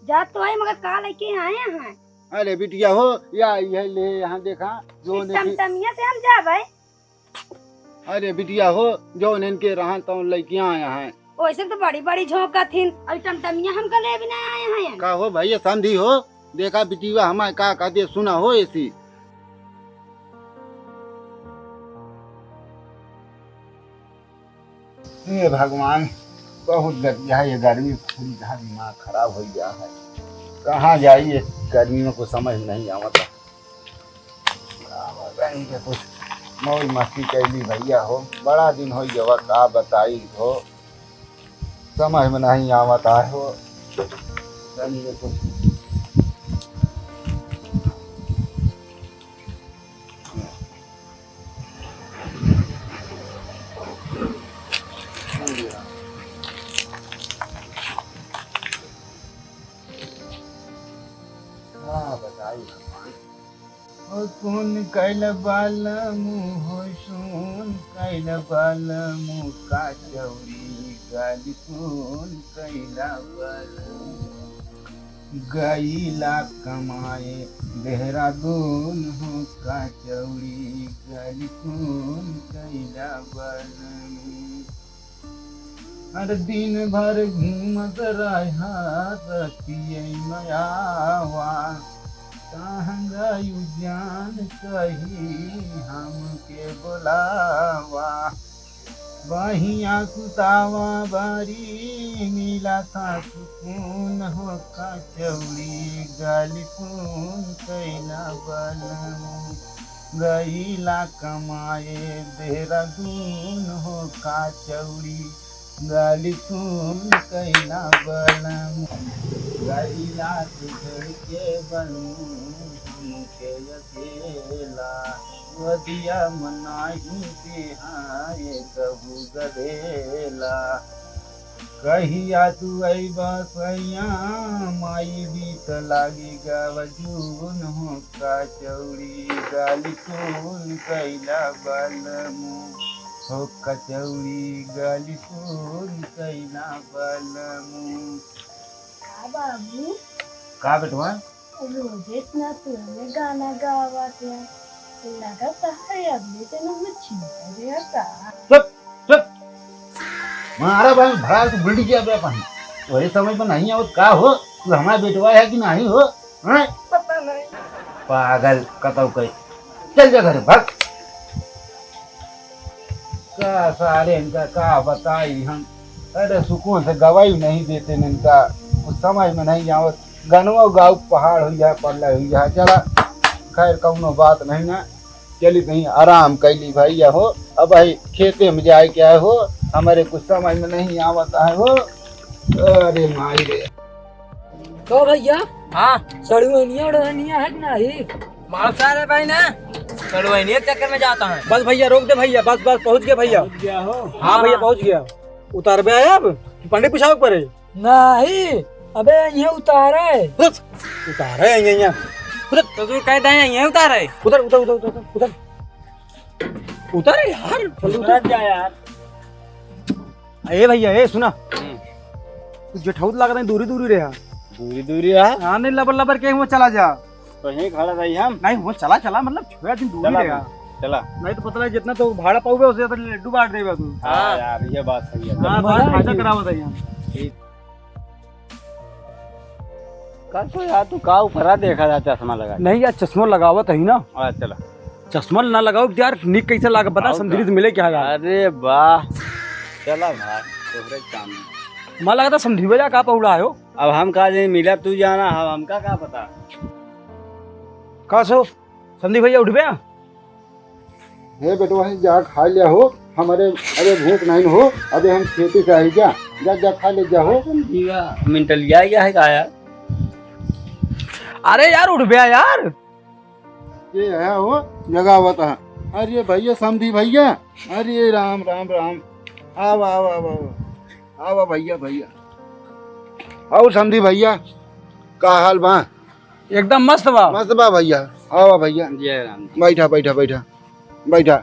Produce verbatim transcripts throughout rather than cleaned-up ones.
जा तो आई, मगर का लेके आए हैं? अरे बिटिया हो, या ये ले यहाँ देखा, जो इस ने की टमटमिया से हम जाबै। अरे बिटिया हो, जो इनके रहन तौन लेके आए हैं। ओइसे तो बड़ी बड़ी झोंका थिन, और टमटमिया हमका ले भी नहीं आए हैं। का हो भैया समधी हो, देखा बिटिया हमारे का कहते सुना हो ऐसी। हे भगवान, बहुत गतिया है ये गर्मी, पूरी तरह दिमाग खराब हो गया है। कहाँ जाई ये गर्मी में, कुछ समझ नहीं आवता। का बताई के कुछ मौज मस्ती कैली भैया हो, बड़ा दिन हो गया, का बताई हो, समझ में नहीं आवता है हो। तनी के कुछ हाँ, बताई भगवान। ओ सुन कैल बालमु, हो सुन कैल बालमु, का चौड़ी गाली सुन कैला बालमु। गईला कमाए देहरादून, हो का चौड़ी गाली सुन कैला बालमु। हर दिन भर घूमत रहा रतिये मयावा, कहाँ गयू जान कही हमके बोलावा। बहिया सुतावा बारी मिला था सुकून, हो का चौड़ी गाली सुन कैला बालमु। गईला कमाए देहरादून, हो का चौड़ी गाली सुन कैला बालमु। गईला तू छोड़ के बालमु हमके अकेला, वदिया मनाही बिहाए कहू गदेला। कहिया तू अइबा सैया, माई बीत लागी गवजून, हो का चौड़ी गाली सुन कैला बालमु, हो का चौड़ी गाली सुन कैला बालमु। का बाबू? का बेटवा? रोज इतना तू हमें गाना गावत है, लगता है अगले जन्म में छिंदर है का? चुप, चुप। मारा भाई भरा तो बुल्डी किया बे पानी। वही समझ में नहीं आवत का हो, तू हमारा बेटवा है कि नहीं हो? हैं? पता नहीं। पागल कतौ कई। चल जा घरे, भाग। का सारे इनका का बताई हम। अरे सुकून से गवाही नहीं देते इनका, कुछ समझ में नहीं आवत। गनवा गाँव पहाड़ हुई है, पल्ला हुई है। चला, खैर कौनो बात नहीं ना। चली तहीं आराम कैली भैया हो। अब भाई खेते में जाए के आए हो, हमारे कुछ समझ में नहीं आवत है हो। अरे माई रे। तो भैया, हाँ। सड़ुआनिया उड़वानिया है कि नहीं? मार सारे भाई ना, सड़ुआनिया के चक्कर में जाता है। बस भैया, रोक दे भैया, बस, बस, पहुँच गया भैया। पहुँच गया हो? हाँ भैया, हाँ। पहुँच गया। उतार बे आया अब, पंडित पूछावे के पड़े। नहीं, अबे यहीं उतारे। उधर, उतारे यहीं, यहीं। उधर। तो तू कह दे यहीं उतारे। उधर, उधर, उधर, उधर, उधर। उधर यार, चल उधर। उधर जा यार। ए भैया, ए सुना। हम्म। तू जेठौत लागत है, दूरी दूरी रहा। दूरी दूरी रहा? हाँ, नहीं लबर लबर के हुआ चला जा। तो यहीं खड़ा रही हम। नहीं, वो चला, चला, मतलब, थोड़ा दिन दूर ही चला रहेगा। तू, चला। नहीं तो पता लगे, जितना तो भाड़ा पाऊबे, उससे ज्यादा लड्डू बांट देगा तू। हाँ हाँ। यार, ये बात सही है। हाँ, चल। बात फायदा करावत है यहाँ। ठीक। का तो यार, तू का ऊपरा देखा था चश्मा लगा के? नहीं यार, चश्मा लगावत है ना। हाँ, चला। चश्मा ना लगाओ यार, निक कैसे लाग, बता, आओ समझी का? से मिले क्या यार? अरे वाह, चला भाई, तोहरे काम में। मला लगता समझी भैया का पौड़ा आयो। अब हम का जानी, मिला तू जाना, हम, हमका का पता। का सो? समधी भैया उठबे? हे बेटवा, जा खा लिया हो, हमारे अरे भूख नहीं हो, अबे हम खेती से आई जा, जा, जा खा ले जा हो। जीवा, मिंटलिया गया है का यार? अरे यार, उठबे यार। ये है हो, जगावत है। अरे भैया, समधी भैया, अरे राम, राम, राम। आवा, आवा, आवा, आवा। आवा भैया, भैया। और समधी भैया, का हाल बा? एकदम मस्त बा। मस्त बा भैया। आवा भैया। जय राम जी। बैठा, बैठा, बैठा। बैठा।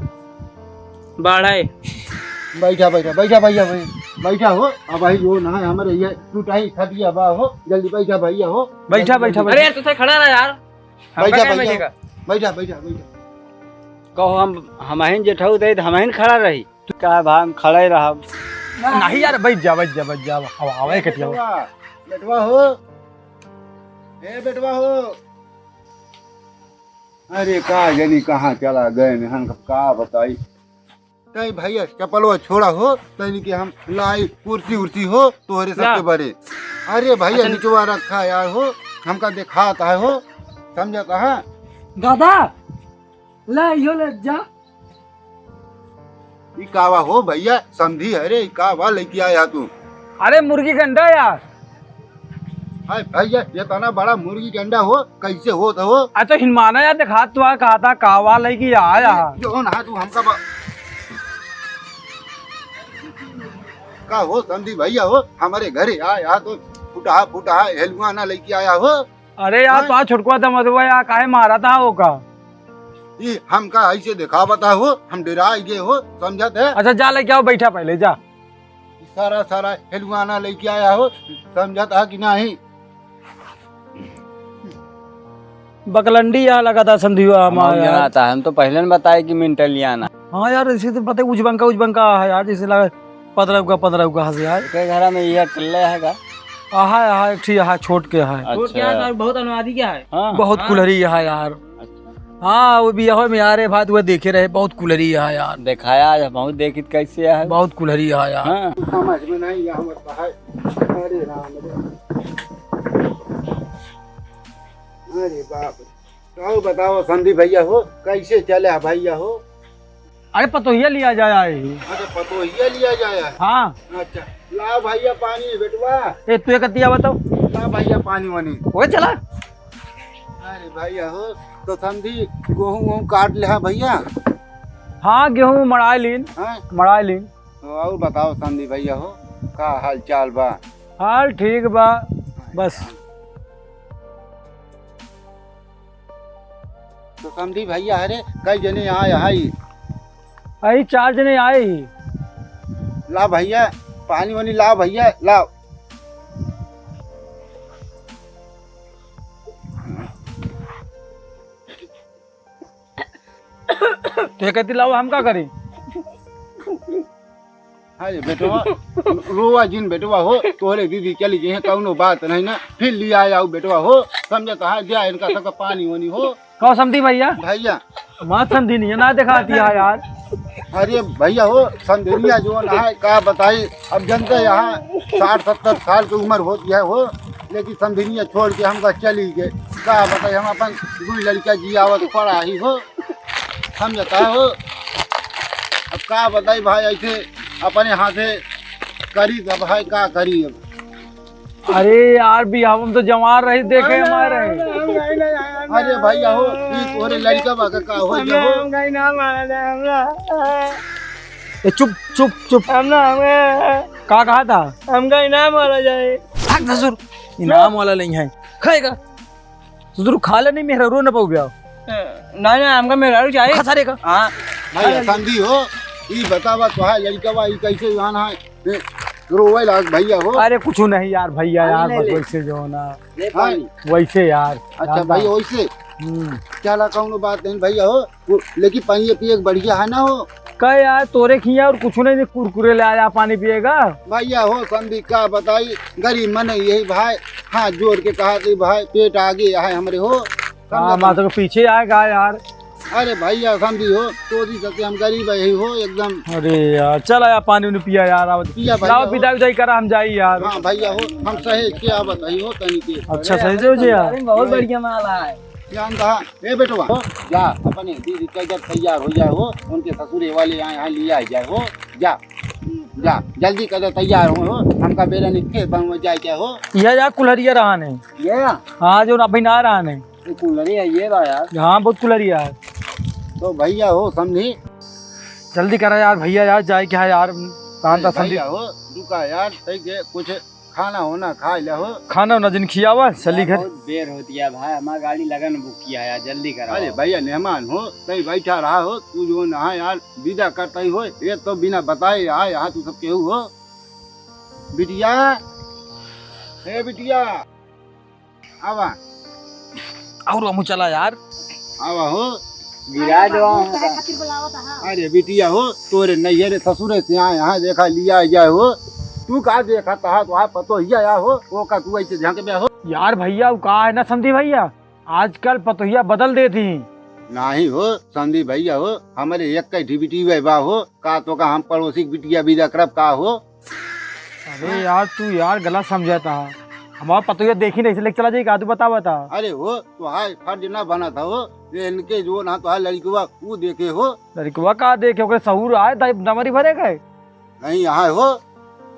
बाढ़ है। बैठा, बैठा, बैठा भैया, भाई। बैठा हो, अब भाई जो ना है हमारे ये टूटा ही खटिया बा हो, जल्दी बैठा भैया हो, बैठा, जल्दी, बैठा, जल्दी। बैठा। अरे यार, तू तो खड़ा रहा यार। हम बैठा, का क्या बैठा, बैठेगा? बैठा, बैठा, बैठा। कहो हम, हमहिन जेठऊ दे, हमहिन खड़ा रही। तू का भाई, हम खड़ा ही रहब। नहीं यार, बैठ जा, बैठ जा, बैठ जा, अब आवे कटिया। बेटवा, बेटवा हो, ए बेटवा हो। अरे का जानी कहाँ चला गए, हम का बताई। कहीं भैया चपलवा छोड़ा हो, तनी के हम लाई कुर्सी उर्सी हो तोहरे सबके बड़े। अरे भैया अच्छा। निचवा रखा यार हो, हमका देखात है हो, समझत है। दादा, ले यो ले जा। ई कावा हो भैया, समधी है रे, ई कावा लेके आया तू? अरे मुर्गी के अंडा यार। हाय भैया, ये तना बड़ा मुर्गी के अंडा हो, कैसे होत हो? आ तो हिनमाना यार, देखा तू आ कहा था, कावा लेके आया। जो ना तू हमका बा-, का हो समधी भैया हो, हमारे घरे आया तो फुटहा फुटहा हेलुआ ना लेके आया हो। अरे यार, हाँ? तो छोटकुआ दमदुआ यार, काहे मारा था ओका? ई हमका ऐसे देखावत हो, हम डेराइ गए हो, समझत है? अच्छा, जा लेके आओ, बैठा पहले, जा। ई सारा, सारा हेलुआना लेके आया हो, समझत है कि नहीं? बकलंडी यहाँ लगा था समधिया हम हमारा यार। जनाता है, हम तो पहले न बताए कि मिंटलियाना। हाँ यार, इसे तो पता है, उजबंका, उजबंका है यार, जैसे लगा पतरा उगा, पतरा उगा हंस यार। के घरा में यह किल्ले है का? आहा, आहा, एक ठी आहा, छोट के है। छोट अच्छा। क्या है, बहुत अनुवादी क्या है? हाँ। बहुत हाँ। कुल्हरी है यार। अच्छा। हाँ, वो बियाह में आ रहे भाई, तो वो देखे रहे, बहुत कुल्हरी है यार। देखाया आज, बहुत देखित कैसे है। बहुत कुल्हरी है यार। हाँ। समझ में नहीं आवत है। अरे राम रे। अरे बाप रे। तो बताओ समधी भैया हो, कैसे चले है भैया हो? अरे पतोहिया लिया जाया है। अच्छा, पतोहिया लिया जाया है? हाँ। अच्छा, लाओ भैया पानी बेटवा। ए, तू एक कतिया बताओ। लाओ भैया पानी वानी। ओए चला। अरे भैया हो, तो समधी गेहूं वहूं काट ले हा भैया? हाँ, गेहूं मड़ाई लीन। हाँ? मड़ाई लीन। तो और बताओ समधी भैया हो, का हाल चाल बा? हाल ठीक बा, बस। तो समधी भैया, अरे कई जने आए हई? अई चार जने आए ही। ला भैया, पानी वानी ला भैया, ला। तो ये कहती लाओ, हम का करी? अरे बेटवा, रोवा जिन बेटवा हो, तोहरे दीदी चली जइहें, कौनो बात नहीं ना, फिर लिया आऊ बेटवा हो, समझत है, जा इनका सबका पानी वानी हो। कहो समधी भैया। भैया। माँ समधी नहीं है, ना दिखाती है यार। अरे भैया हो, समधिनिया जो ना है, का बताई, अब जनते यहाँ साठ सत्तर साल की उम्र होती है हो, लेकिन समधिनिया छोड़ के हमका चली गए। का बताई, हम अपन दुई लड़का जियावत पड़ा ही हो। समझता हो? अब का बताई भाई, ऐसे अपने हाथे करी, अब भाई का करी अब? अरे यार, बियाह में तो जवान रही, देखे हमारे। अरे भैया हो, ई तोहरे लड़का बा का, का हो गया हो? ए, चुप, चुप, चुप। का कहा था? हमका इनाम वाला जाए। भाग ससुर, इनाम वाला नहीं है, खाएगा। ससुर खा ले नहीं, मेहरारू न पाऊ ब्याह। नहीं, नहीं, हमका मेहरारू चाहिए। खा सारे का। हाँ। भाई, समधी हो, ई बतावा, तोहार लड़कवा, ई कैसे जान है? ए, रोवे लाग भैया हो। अरे, कुछ नहीं यार, भैया पानी यार, ले बस ले। वैसे जो ना। ले हाँ। पानी। वैसे यार। अच्छा, जान भैया, ना। वैसे? हम्म। चला, कौनो बात नहीं, भैया हो। वो, लेकिन पानी पिए के बढ़िया है ना हो? का यार, तोरे खिया और कुछ नहीं, कुरकुरे ले आया, पानी पिएगा? भैया हो, समधी का बताई, गरीब मन यही भाई, हाथ जोड़ के कहा कि भाई, पेट आगे है हमरे हो। हाँ, समझा? माँ तो पीछे आएगा यार। अरे भैया, समधी हो, तोरी सके हम गरीब है हो एकदम। अरे यार, चल यार, पानी उनी पिया यार, आवत। पिया भैया लाओ, हो। विदाई उदाई करा, हम जाई यार। हाँ भैया हो, हम सहेज के आवत है हो तनी के। अच्छा, सहेज हो जे यार। अरे, बहुत बढ़िया माल है। जानता है, ए बेटवा, हो, जा, अपने दीदी के जब तैयार हो जाए हो, उनके ससुरे वाले यहाँ, यहाँ लिया जाए हो, जा, जा, जल्दी कर दे, तैयार हो, हो, हमका बेरा नहीं, खेत बनवा जाए क्या हो? यह यार कुल्हरिया रहा नहीं। ये? हाँ, जो अभी ना रहा नहीं। ये कुल्हरी है, ये बा यार। हाँ, बहुत कुल्हरिया है। तो भैया हो, समधी। जल्दी करा यार, भैया यार, जाए क्या है यार, काम अरे था समधी। भैया हो, रुका यार, सही के कुछ खाना होना खा ले हो। खाना होना जिन खियावा, चली घर। बहुत देर होती है भाई, हमारा गाड़ी लगन बुक किया है यार, जल्दी कराओ। अरे भैया, मेहमान हो, तई बैठा रहा हो, तू जो ना यार, विदा करता ही हो, ये तो बिना बताए आए यहाँ तू सब केहू हो। बिटिया, ए बिटिया, आवा। और हमहू चला यार। आवा हो, गिरा दो। काहे खातिर बुलावत हा? अरे बिटिया हो, तोरे नैहरे ससुरे से आए, यहाँ देखा लिया जाए हो। तू का देखत हा, तो पतोहिया आया हो, वो का तू ऐसे झंक में हो? यार भैया, वो का है ना समधी भैया, आजकल पतोहिया बदल देत ही। नाही हो समधी भैया हो, हमरे एक कई ठे बिटिया बा हो, का तो का हम पड़ोसी के बिटिया बिदा करब का हो? अरे यार, तू यार गलत समझत हा। हमार पतोहिया देखी नहीं, इसलिए चला जाई का, तू बतावा ता। अरे हो, तोहार फर्ज ना बनत हो, ये इनके जो ना तोहार लड़कवा, वो देखे हो। लड़कवा का देखे, ओकरे सहूर आए, दाई नमरी भरे गए। नहीं, यहाँ हो,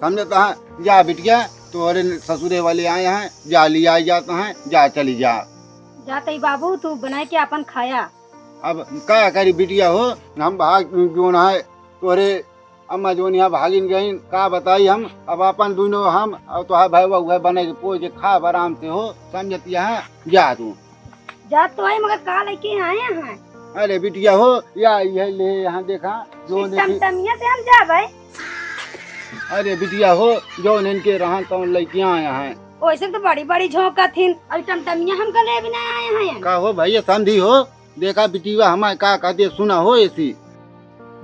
समझत हा, जा बिटिया, तोहरे ससुरे वाले आए हैं, जा लिया जात हैं, जा चली जा। जा तई बाबू, तू बनाए के आपन खाया। अब का करी बिटिया हो, हम भाग जोन है, तोहरे अम्मा जोन यहाँ भागिन गईन, का बताई हम, अब आपन दुनो हम, और तोहार भाई उहे बने के पोज के खाब आराम से हो, समझत हा, जा तू। जात तो आई, मगर का लेके आए हैं? अरे बिटिया हो, या ये ले, यहाँ देखा, जो इस देखी। टमटमिया से हम जाबै? अरे बिटिया हो, जो इनके रहन तौन लेके आए हैं। ओइसे तो बड़ी बड़ी झोंकत हिन, और टमटमिया हमका ले भी नहीं आए हैं। का हो भैया समधी हो, देखा बिटिया हमारे का कहते, सुना हो ऐसी।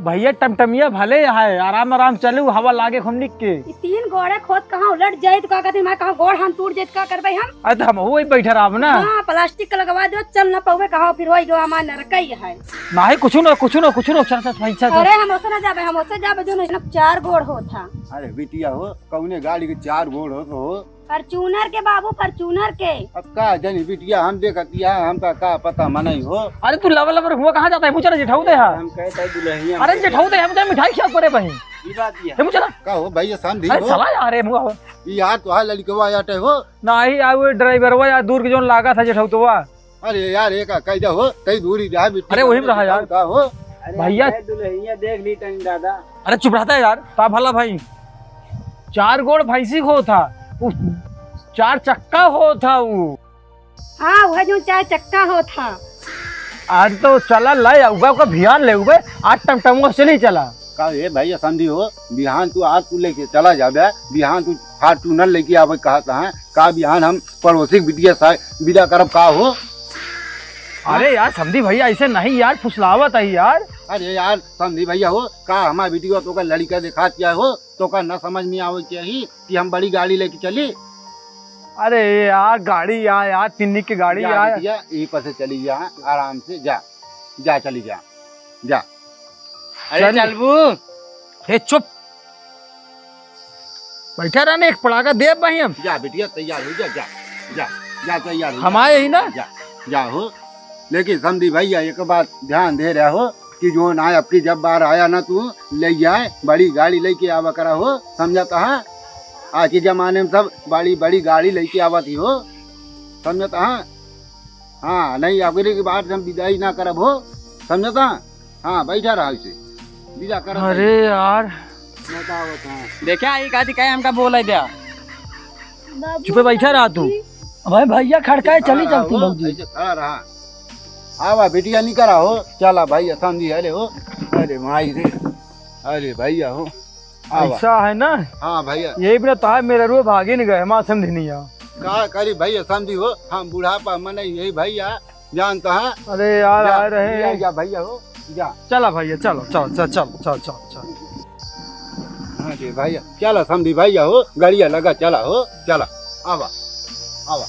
भैया, टमटमिया भले है, आराम आराम चलू, हवा लागे खूब निक के। ई तीन गोड़े खोद कहाँ उलट जाइत, का कहते, मैं कहाँ गोड़ हाथ टूट जाइत, का करबै हम? अरे, तो हम वही बैठे रहब ना। हाँ, प्लास्टिक का लगवा दो, चल न पउबे, कहाँ फिर होई गवा, हमार नरकई है। नाही, कुछ न, कुछ न, कुछ न, चल, चल, भाई, चल, चल। अरे, हम ओसे ना जाबे, हम ओसे जाबे, जो नहीं, चार गोड़ होत हा। अरे बिटिया हो, कौने गाड़ी के चार गोड़ होत हो? Fortuner के बाबू, Fortuner के। अब का जानी बिटिया, हम देखत या, हमका का पता मनई हो। अरे तू लवर लवर हुआ कहाँ जाता है? मुझे जेठाऊ दे हा। हम कहते हैं दुल्हनिया अरे में जेठाऊ दे, हम जाए मिठाई खिया परे बही। ई बात ये। ए मुझे ना। का हो भैया, समधी अरे हो? चला यार, ए मुआ हो। ई यार तोहार लड़कवा आटे हो। नाही यार, वो ड्राइवरवा यार दूर के जोन लागा था जेठाऊ तो वा। अरे यार, एक कैदा हो, कई दूरी रहा बिट्टी अरे वही में रहा यार। का हो? अरे भैया। हम कहे दुल्हनिया देख ली तनी दादा। अरे चुप रहता है यार, का भला भाई? चार गोड़ भैंसी को था, उ चार चक्का हो था उ। हाँ, वह जो चार चक्का हो था। आज तो चला लाई, उबा को भियान ले उबे, आज टमटमुआ से नहीं चला। का ए भैया समधी हो, बिहान तू आज तू लेके चला जाबे, बिहान तू Fortuner लेके आवे कहत है, का बिहान हम पड़ोसी के बिटिया सा विदा करब का हो? अरे यार समधी भैया, ऐसे नहीं यार, फुसलावत है यार। अरे यार समधी भैया हो, का हमार बिटिया तोका लड़का देखात या हो, तोका ना समझ में आवे के ही कि हम बड़ी गाड़ी लेके चली? अरे यार गाड़ी या यार, तिन्नी के गाड़ी जा या। बिटिया, यही पर से चली जा, आराम से जा, जा चली जा, जा। अरे चल। चलबू? हे चुप, बैठा रहने, एक पड़ाका देब बही हम। जा बिटिया, तैयार हो जा, जा, जा, जा, तैयार हो जा। हमारे ही ना? जा, जा हो। लेकिन समधी भैया, एक बात ध्यान दे रहा हो कि जो ना, अब की जब बार आया ना, तू ले जाए, बड़ी गाड़ी लेके आवा करा हो, समझत हा? आज के जमाने में सब बड़ी बड़ी गाड़ी लेके आवत ही हो, समझत हा? हाँ, नहीं, अबरी के बार हम विदाई ना करब हो, समझत हा? हाँ, बैठा रहा इसे, विदा करब अरे नहीं। यार। बताओ, हाँ। देखा, ई काची काहे हमका बोले दिया? बाबू, चुपे बैठा रहा तू। भाई, भैया खड़काए चली खड़ा रहा चलती हो, भौजी। ऐसे खड़ा रहा। आवा, बिटिया निकरा हो, चला भैया, समधी, अरे हो, अरे माई रे, अरे भैया हो, आवा। ऐसा है ना? हाँ भैया। यही बिना तार मेरा रुआ भागे नहीं गए, माँ समधी नहीं आ। का करी भैया, समधी हो, हम बुढ़ापा मने यही भैया, जानता है। अरे यार, जा, आए रहे। जा, जा भैया हो, जा। चला भैया, चलो, चलो, चलो, चलो, चलो, चलो, चलो। हाँ जी भैया, चला समधी भैया हो, गड़िया लगा, चला हो, चला, आवा, आवा।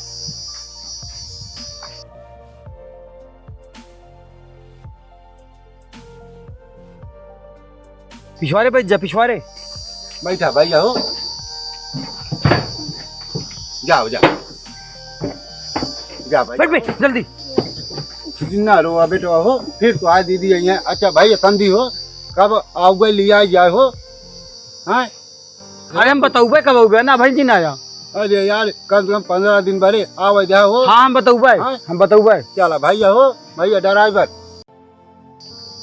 पिछवारे बैठ जा, पिछवारे। बैठा भैया हो। जाओ, जाओ। जा भाई। बैठ, बैठ, जल्दी। जितना रोवा बेटवा हो, फिर तो आ दीदी आई हैं। अच्छा भाई, समधी हो, कब आओगे, लिया जाए हो? हाँ? अरे हम बतौबे कब आउबे ना भाई जी ना आया। अरे यार, कम से कम पन्द्रह दिन बरे आवे जा हो। हाँ, हम बतौबे, हाँ? हम बतौबे। चला भैया हो, भैया ड्राइवर।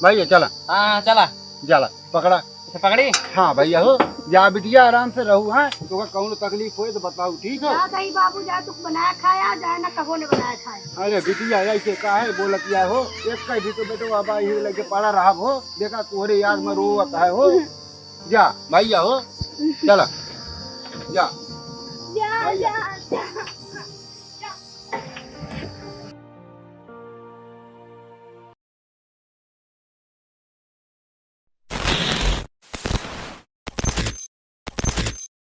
भैया, चला। हाँ, हाँ, चला। चला, पकड़ा। अच्छा, पकड़ी? हाँ, भैया हो, जा बिटिया, आराम से रहू, हाँ? तोका कौनो तकलीफ होए तो बताऊ, ठीक है? जा दही बाबू, जा, तू बनाया खाया, जाए ना कबो ने बनाया खाए। अरे बिटिया, ऐसे काहे बोलत या हो? एक कह भी तो बेटो अब आई लगे पड़ा रहा हो, देखा तोहरे याद में रोवत है हो। जा, भैया हो, चला। जा। जा, जा, जा।